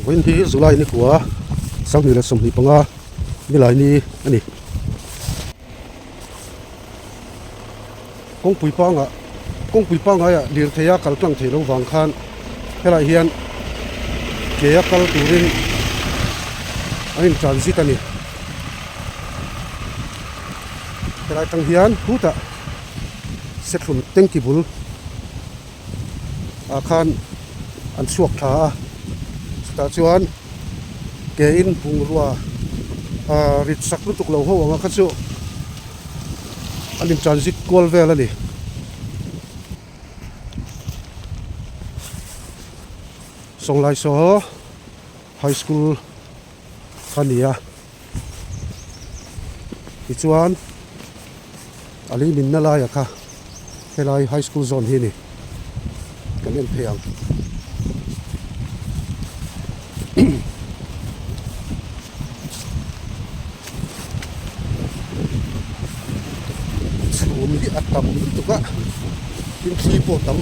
Vawiin hi July ni kua 2025 nilai ni a ni. Kawngpui pangah kawngpui pangaiah lirthei a kal tlang thei lo vang khan helaiah hian ke a kal turin an in transit a ni. Helai atang hian khutah sethlum tanky bul ah khan an chhuak thla a chutah chuan ke in bungrua ah rit sak lutuk lo ho anga kha chu an in transit kual vel a ni. Sawnglai saw high school kha a ni a tichuan a lei minna laiah kha helai high school zawn hi a ni kan en phei ang. Chhum hi a tam lutuk a tin thli pawh a tam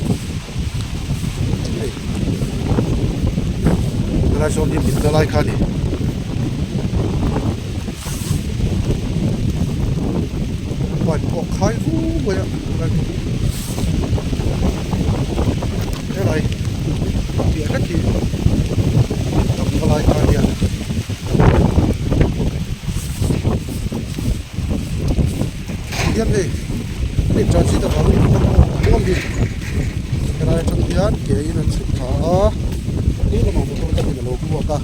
hei helai sawn hi min la lai kha a ni. Pipe pawh a khai vu mai a helai piah hlek hi tam na lai kha a nia. Hian hei hei transit avangin motor pawh a mual hi helai atang hian ke in an chhuk thla a tu lamah motor dangin a lo buak a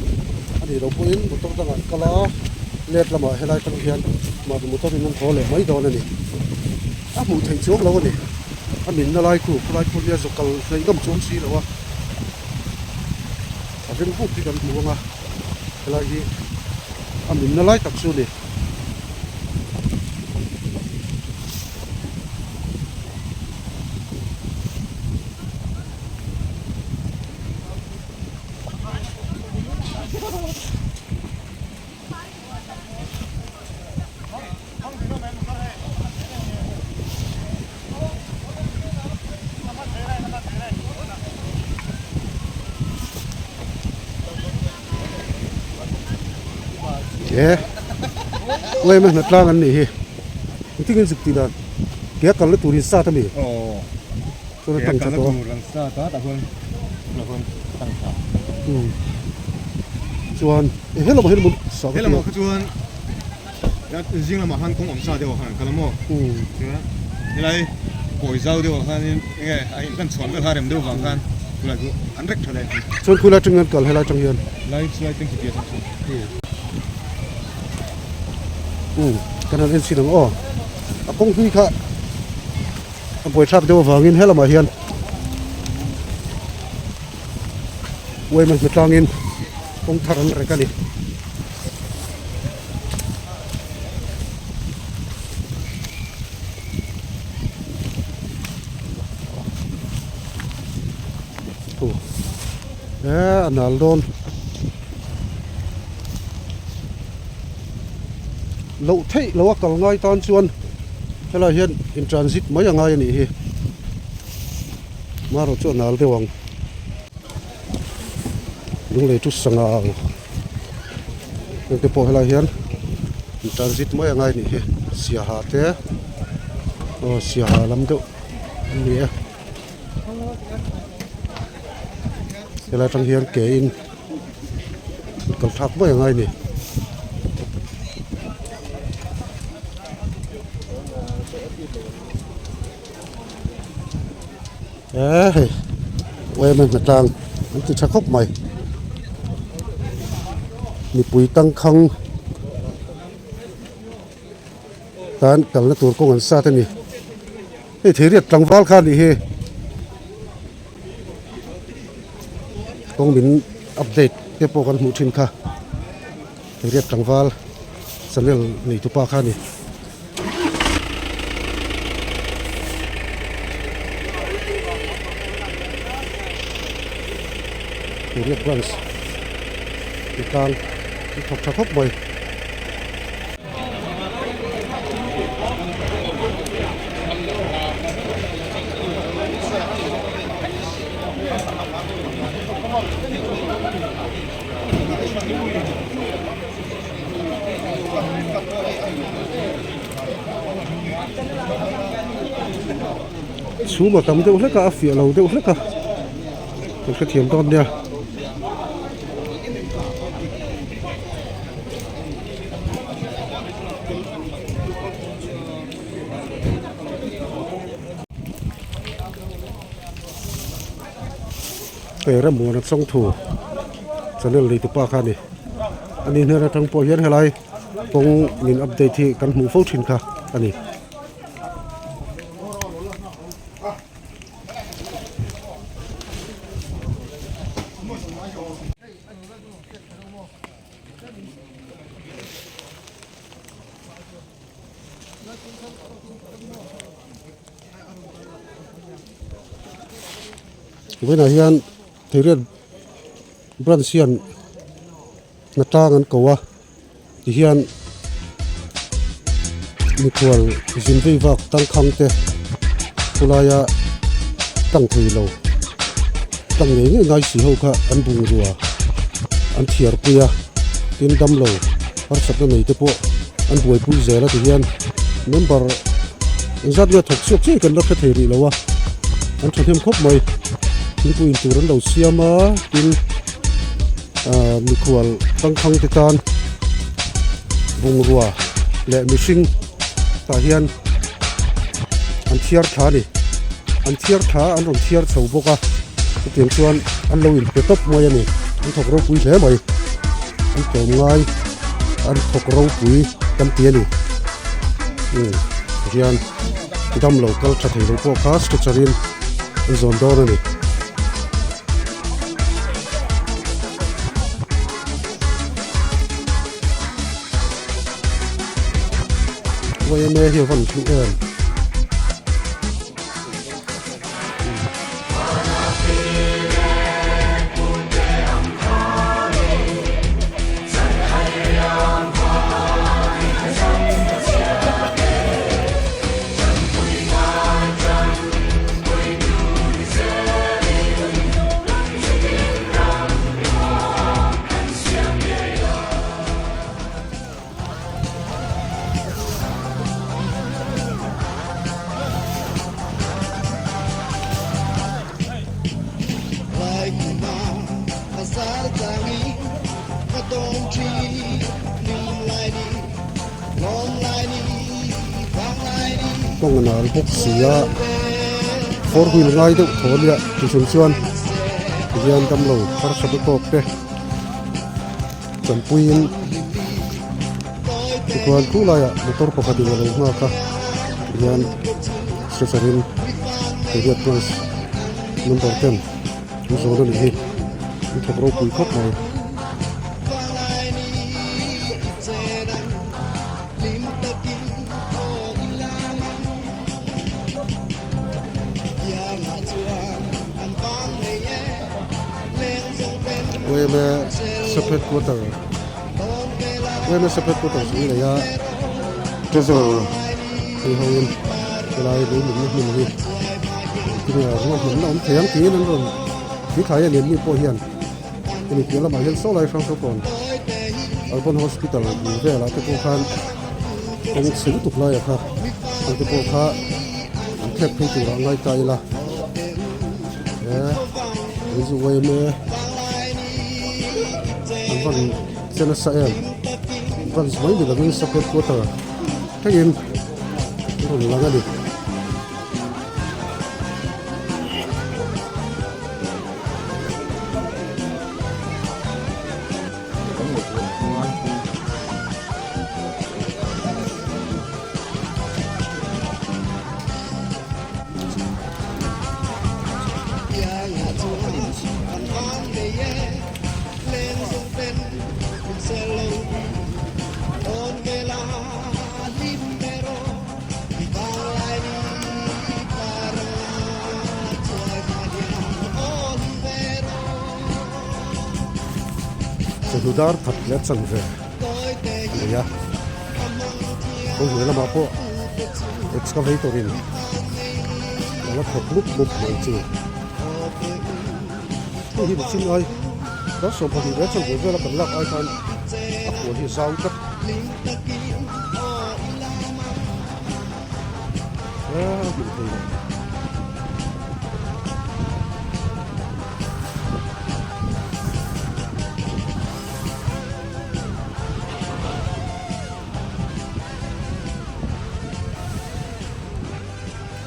a nih loh pawhin motor dangah an kal a let lamah helai atang hian mahni motor in an haw leh mai dawn a ni a hmuh theih chuang lo a ni a minna lai khu khawlai khu nia zawk kal hnaih ngam chuang si lo a a veng buk hi kan hmu ang a. Helai hi a minna lai tak chu a ni. E lem a hna tlang an nih hi engtin nge zuk tih dan ke a kalna tur in sat a mi chuan a tang tha tawh chuan helamah hian maw helamah kha chuan Zing lamah khan kawng awm sa deuh ah khan an kal a maw? Chuan helai kawi zau deuh ah khanin enge a inhlan chhuan vel kha a rem deuh vang khan khulai chu an rek tha leh. Chuan khulai atangin an kal helai atang hian. Lai chulai teng khi atang chuan. Umm kan han en chhin ang aw. A kawng hlui kha a buaithlak deuh avangin helamah hian uaima hnatlangin kawng thar an rek a ni. A nal dawn loh theih loh a kal ngai tan chuan helai hian in transit mai a ngai a nih hi marawh chu a nal deuh ang lunglei chu sangha ang. Heng te pawh helai hian transit mai a ngai a nih hi siaha te aw siaha lam deuh an ni e helai atang hian ke in kal thlak mai a ngai a ni. He hei yma hnatlang an ti tha khawp mai mipui tangkhang tan kalna tur kawng an sat a ni hei theiriat tlangval kha a nih hi kawng min update te pawh kan hmuh thin kha theiriat tlangval channel neitupa kha a ni. Korea branch ti tlang an thawk tha khawp mai. Chhum a tam deuh hlek a, a fiah lo deuh hlek a, kan hrethiam dawn nia. Hei Rammuana Chawngthu channel nei tupa kha a ni. Ani hnen atang pawh hian helai kawng min update hi kan hmuh fo thin kha a ni. Vawiinah hian Theiriat branch hian hna tlang an ko a tihian mikhual zin vei vak tangkhang te khawlaia tlang thei lo tlang ngei ngei ngai si ho kha an bungrua an thiar pui a tin damlo harsatna nei te pawh an buaipui zel a tihian member engzat nge thawk chhuak chiah kan la hre thei rih lo a an thahnem khawp mai thingpui in tur an lo siam a tin ahh mikhual tangkhang te tan bungrua leh mihring tah hian an thiar thla a ni an thiar thla an rawn thiar chho bawk a chutiang chuan an lo inpe tawp mai a ni an thawk ropui hle mai. An tlawm ngai an thawk ropui kan ti a ni umm tihian damlo kal tha thei lo pawh kha stretcher in an zawn dawn a ni. Yma hi a van hlu em. Kawng a nal bawk si a four wheel ngai deuh tho ania tichung chuan tihian damlo harsatna tawk te. Chanpuiin tichuan chu laiah motor pakhatin a lo nghak a tihian stretcher in Pediat branch number ten an zawn a nih hi an thawk ropui khawp mai. Yma sub headquarter Yma sub headquarter chu nei a treasurer hei ho in helai lei mutna hmun hi tinge ruahmanna awm thei ang tiin an rawn thli thlai a ni anni pawh hian hemi piah lamah hian saw lai hrang hrang kawn Albon hospital bul velah te pawh khan kawng chhe lutuk laiah kha ang te pawh kha an thlek phei turah ngai ta ila. He zu yma an van che nasa em branch mai ni lovin sub headquarter thlengin an rawn lang a ni. Chawhnu dar khat leh a chanve a nei a kawng lamah pawh excavator in a la thawk mup mup mai chu hei hi mihring ai dar 12 leh chanve vela kan lak ai khan a khual hi a zau tlat a hmuh theih loh.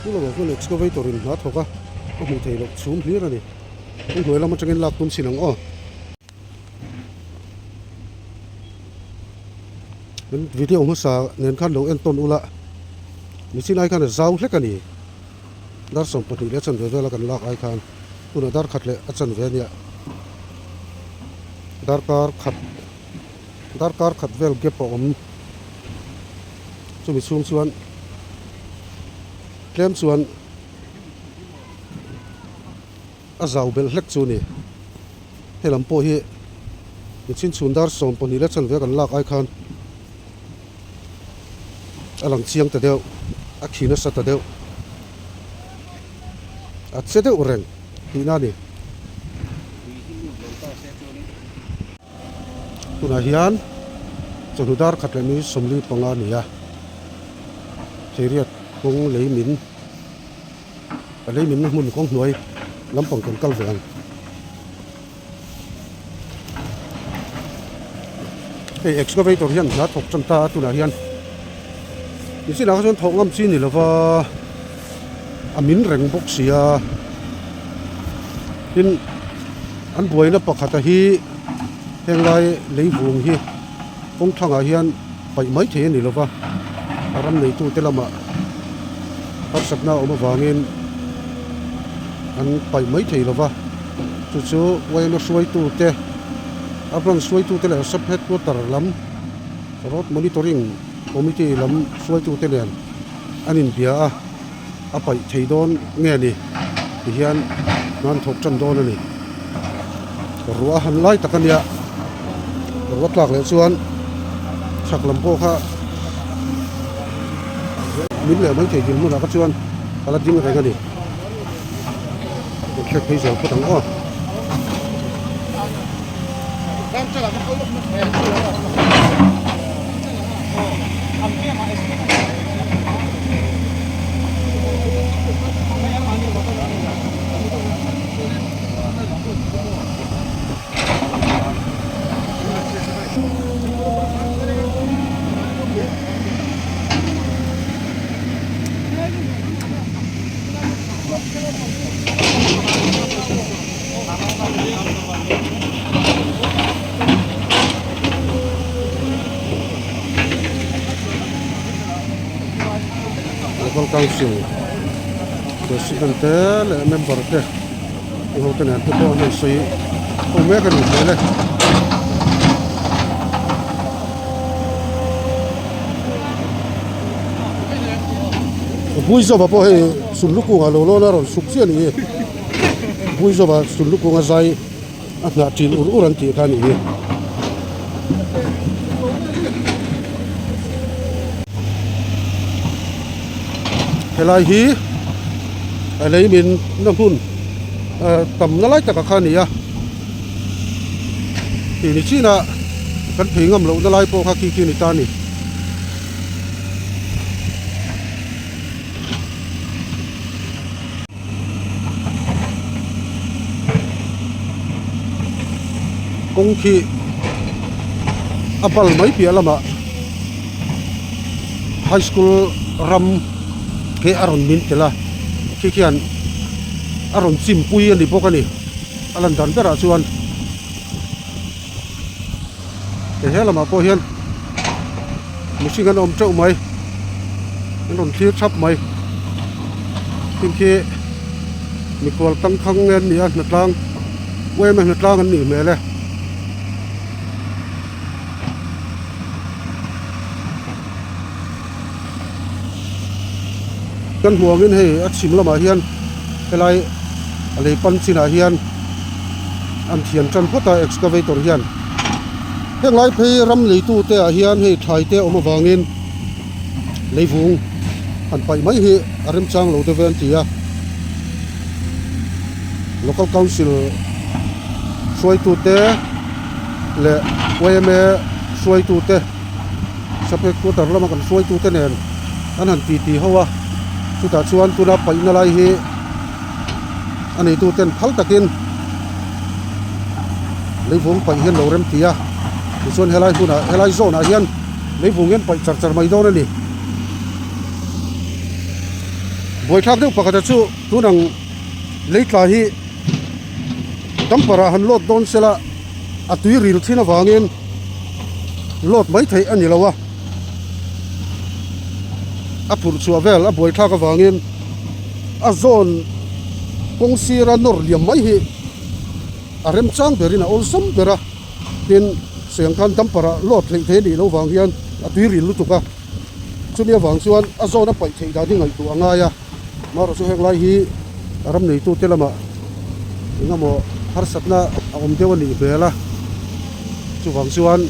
Chu lamah chuan excavator in hna thawk a, a hmuh theih loh chhum hlir a ni. Kawng hnuai lam atangin lak tum chin ang aw. Kan video hmasa nen khan lo en tawn ula, machine ai khan a zau hlek a ni. Dar 12 leh a chanve vela kan lak ai khan tunah dar khat leh a chanve a nia. Darkar khat darkar khat vel gap a awm. Chumi chhung chuan tlem chuan a zau belh hlek chu a ni. He lam pawh hi michin chhun dar 12 leh chanve kan lak ai khan a lang chiang ta deuh, a khi nasa ta deuh, a che deuh reng tihna a ni. Tunah hian chawhnu dar khat leh mi 45 a ni a, Theiriat kawng lei min a lei minna hmun kawng hnuai lampang kan kal ve ang. Hei excavator hian hna thawk tan ta a tunah hian nichinah kha chuan thawk ngam chi ni lova a min reng bawk si a tin an buaina pakhata hi henglai lei vung hi kawng thangah hian paih mai thei a ni lova a ram neitute lamah harsatna a awm avangin an paih mai thei lova chu chu yma hruaitute a branch hruaitute leh sub headquarter lam road monitoring committee lam hruaitute nen an inbia a a paih thei dawn nge ni tihian hna an thawk tan dawn a ni ruah a han lai tak a nia ruah tlak leh chuan chhak lam pawh kha min leh mai thei dil hmunah kha chuan a la ding reng a ni kan thlek phei zel phawt ang aw. Local Council President te leh member te ho te nen te pawh an rawn sawi ho mek a ni hmel e. Buizova pawh hei Sunlukung ah lo lawn a rawn suk chiah a ni hi. Buizova Sunlukung a zai a hnah ṭin ur ur an tih kha a ni hi. Helai hi a lei min na hmun tamna lai takah kha a ni a tih ni chinah kan phei ngam lohna lai pawh kha khi khi a ni ta a ni. Kawng khi a bal mai piah lamah high school ram khi a rawn min tel a khi khian a rawn chim pui a ni bawk a ni a lan dan berah chuan he lamah pawh hian mihring an awm teuh mai an rawn thlir thap mai heng khi mikhual tangkhang nge an ni a hnatlang uaima hnatlang an nih hmel e. Kan hmuh angin hei a chhim lamah hian helai a lei pan chinah hian an thian tan phawt a excavator hian heng lai phei ram leitu te ah hian hei thlai te a awm avangin leivung han paih mai hi a remchang lo deuh ve an ti a local council hruaitu te leh yma hruaitu te. Sub headquarter lama kan hruaitute nen an han titi ho a, chutah chuan tuna paihna lai hi a neituten phal takin leivung paih hian lo rem ti a, tichuan helai hmunah helai zawnah hian leivung hian paih char char mai dawn a ni. Buaithlak deuh pakhata chu tun ang lei tla hi dumper ah han load dawn sela a tui ril thin avangin load mai theih a ni lo a, a phurh chhuah vel a buaithlak avangin a zawn kawng sira nawr liam mai hi a remchang berin a awlsam ber a, tin seng khan dumper ah load theih thei a nih loh vang hian a tui ril lutuk a. Chumi avang chuan a zawn a paih theih dan hi ngaihtuah a ngai a, marawh chu heng lai hi ram neitute lamah eng emaw harsatna a awm deuh a nih hmel a, chuvang chuan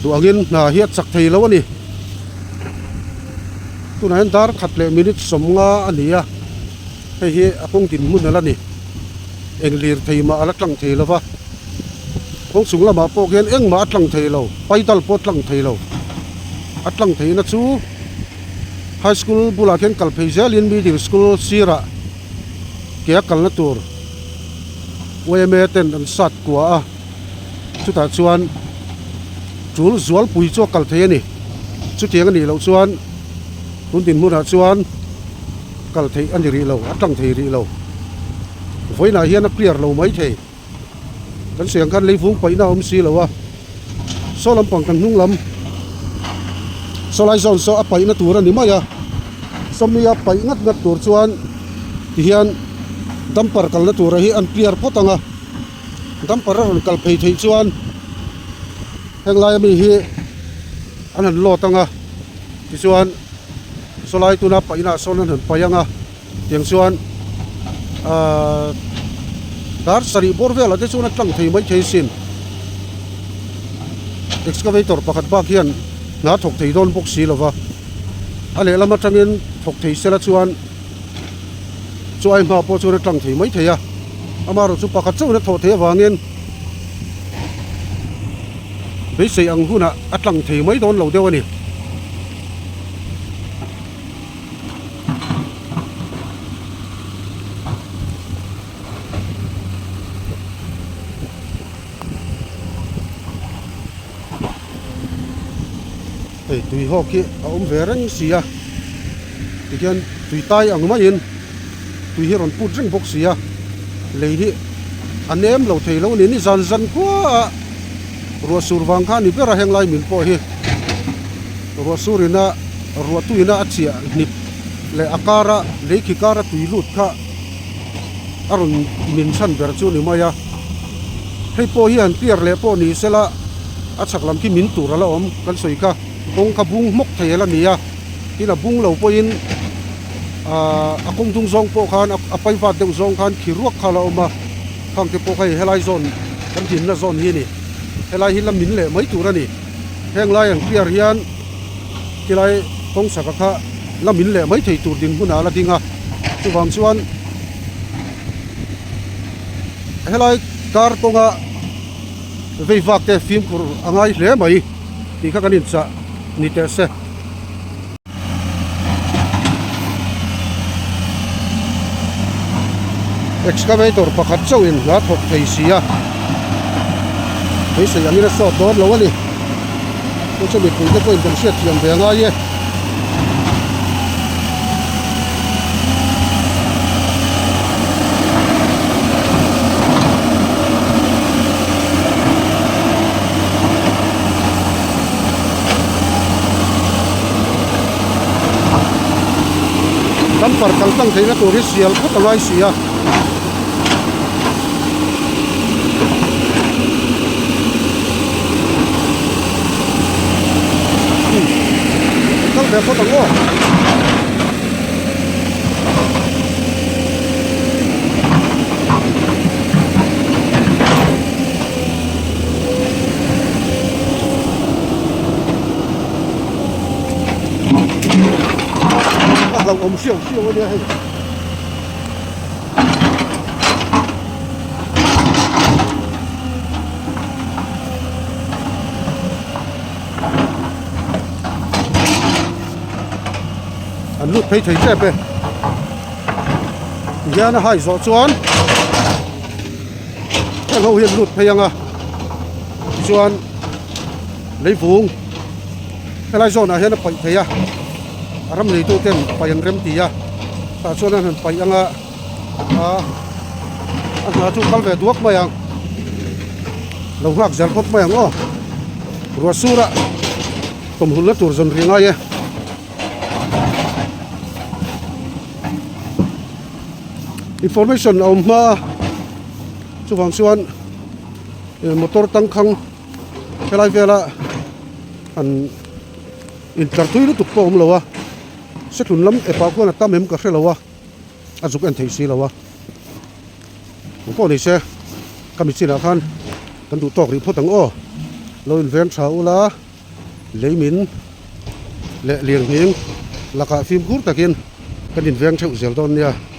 duh angin hna hi a chak thei lo a ni. Tunah hian dar khat leh minute sawmnga a ni a, hei hi a kawng dinhmun a la ni. Eng lirthei mah a la tlang thei lo va, kawng chung lamah pawh khian engmah a tlang thei lo, paidal pawh a tlang thei lo. A tlang theihna chu high school bulah khian kal phei zelin middle school sirah ke a kalna tur yma ten an sat kua a, chutah chuan tul zualpui chu a kal thei a ni. Chutiang a nih loh chuan tun dinhmunah chuan. Kal theih a ni rih lo, a tlang thei rih lo. Vawiinah hian a clear lo mai thei. Kan sawi ang khan leivung paihna a awm si lo a, saw lampang kan hnung lam saw lai zawn saw a paihna tur a ni mai a, sawmia paih ngat ngat tur chuan tihian dumper kalna tura hi an clear phawt ang a, dumper a rawn kal phei theih chuan heng laia mi hi an han load ang a, tichuan. Sawlai tuna paihna ah sawn an han paih ang a tiang chuan ahh dar sarih bawr velah te chuan a tlang thei mai thei asin excavator pakhat bak hian hna thawk thei dawn bawk si lova a lehlam atangin thawk thei sela chuan chu ai hma pawh chuan a tlang thei mai thei a amaherawh chu pakhat chauhin a thawh theih avangin beisei ang hunah a tlang thei mai dawn lo deuh a ni. Hei tui hawk hi a awm ve reng si a tikhian tui tai ang maiin tui hi a rawn put reng bawk si a lei hi a nem lo thei lo a ni ni zan zan khua a. Ruah sur vang kha a ni ber a henglai min pawh hi ruah sur ina ruah tuina a chiah hnip leh a kara lei khi kara tui lut kha a rawn min chhan ber chu a ni mai a hei pawh hi han clear leh pawh ni sela a chhak lam khi min tur a la awm kan sawi kha kawng kha bung hmawk thei a la ni a tin a bung lo pawhin ahh a kawng dung zawng pawh khan a paivat deuh zawng khan khi ruak kha a la awm a. Khang te pawh hei helai zawn kan dinna zawn hi a ni. Helai hi la min leh mai tur a ni. Heng lai ang clear hian tilai kawng chhaka kha la min leh mai thei tur din hmunah a la ding a. Chuvang chuan helai car kawnga vei vak te fimkhur a ngai hle mai tih kha kan inchah ni teh se. Excavator pakhat chauh in hna thawk thei si a beisei angin a sawt dawn lo a ni chu chu mipui te pawhin kan hriat thiam ve a ngai e. Dumper kal tlang theihna tur hi sial phawt a ngai si a. Kal ve phawt ang aw. A hlauhawm hriau hriau a nia hei. An lut phei thei tep e. Tihian a hai zawh chuan heng ho hi an lut phei ang a tichuan leivung helai zawnah hian a paih thei a. A ram neitu ten paih an rem ti a, tah chuan an han paih ang a, a a hna chu kal ve duak mai ang, lo nghak zel phawt mai ang aw, ruah sura tawmhulna tur zawn ri ngai e. Information a awm hma a, chuvang chuan motor tangkhang helai vela an. Intlar tui lutuk pawh a awm lo a, Setlun lam epah khuan a tam em ka hre lo a, a zuk en thei si lo a. Eng pawh ni se, ka mi chinah khan kan duh tawk rih phawt ang aw. Lo inveng tha ula, lei min leh lianghning lakah fimkhur takin kan inveng theuh zel dawn nia.